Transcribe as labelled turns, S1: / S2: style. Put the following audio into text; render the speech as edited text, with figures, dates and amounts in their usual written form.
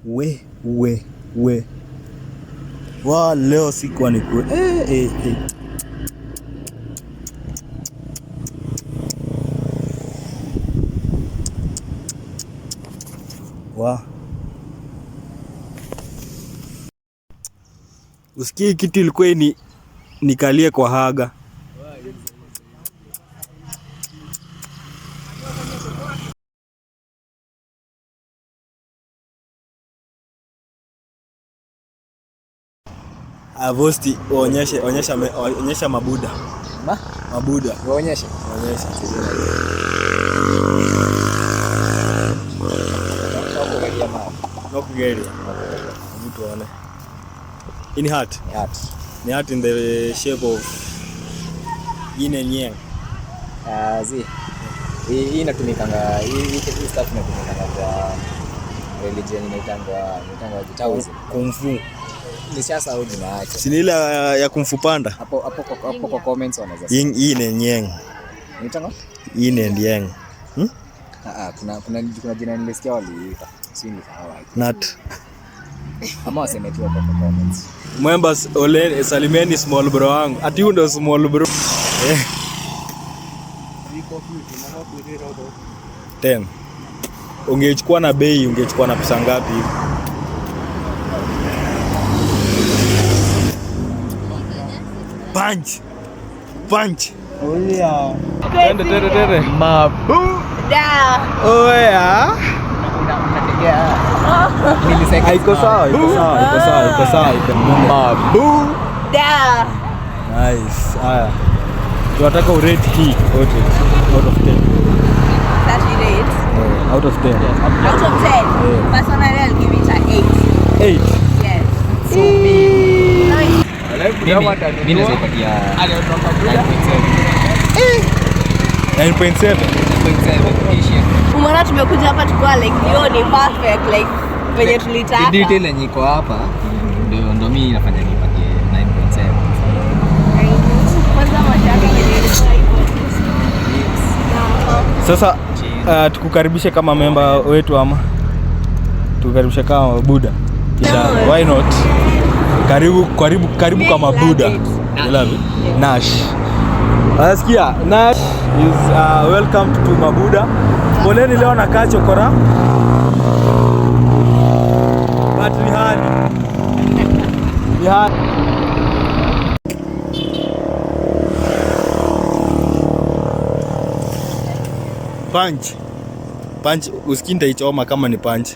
S1: We we we wa leo sikuwa ni eh, eh, eh. Wa usikii kitu ilikuwa ni nikalie kwa haga. Avosti, onyesha onyesha onyesha mabuda.
S2: Ma?
S1: Mabuda.
S2: Waonyeshe.
S1: Onyesha. Nokugeria. Hebu tuone. In heart.
S2: Heart.
S1: Ni heart in the shape of yin and yang.
S2: Ah, zi. Hii inatumikanga, hii stuff inatumikanga kwa religion inaitangwa Taoism.
S1: Kung Fu.
S2: Nishasahau jina yake.
S1: Si ni ile ya Kung Fu Panda?
S2: Hapo hapo kwa hapo kwa comments wanaweza.
S1: Yin and yang.
S2: Inaitangwa?
S1: Yin and yang. Hmm?
S2: Ah ah, kuna jina nilisikia waliita. Si nilisahau aje.
S1: Nut.
S2: Ama waseme tu hapo kwa comments.
S1: Members, ole salimeni small bro wangu. Ati huyu ndo small bro. Eh. 10. Ungechukua na bei, ungechukua na pesa ngapi hivi? Punch. Punch. Tende tende tende.
S2: Mabu.
S3: Da.
S1: Oya.
S2: Unategea. Milliseconds.
S1: Iko sawa, iko sawa, iko sawa, iko sawa, iko
S2: Mabu.
S3: Da.
S1: Nice. Haya. Tunataka urate hii wote out of 10.
S3: 38.
S1: Out of 10.
S3: Out of 10.
S1: Yeah.
S3: Personally, I'll give it a 8.
S1: 8.
S3: Yes.
S2: Mimi naweza ipatia 9.7.
S1: 9.7.
S2: 9.7 ishi.
S3: Umeona tumekuja hapa tukiwa like hiyo ni perfect like venye tulitaka.
S2: The detail yenye iko hapa ndio mimi inafanya nipatie 9.7.
S3: Kwanza mashaka venye ilikuwa hivyo.
S1: Sasa tukukaribishe kama member wetu ama tukukaribishe kama Buddha. Yeah, why not? Karibu karibu karibu kama
S3: Me love
S1: Buddha.
S3: it.
S1: You love it? Nash. Nasikia Nash is welcome to Mabuda. Poleni leo na chokora. But ni hali. Ni hali. Punch. Punch usikii nitaichoma kama ni punch.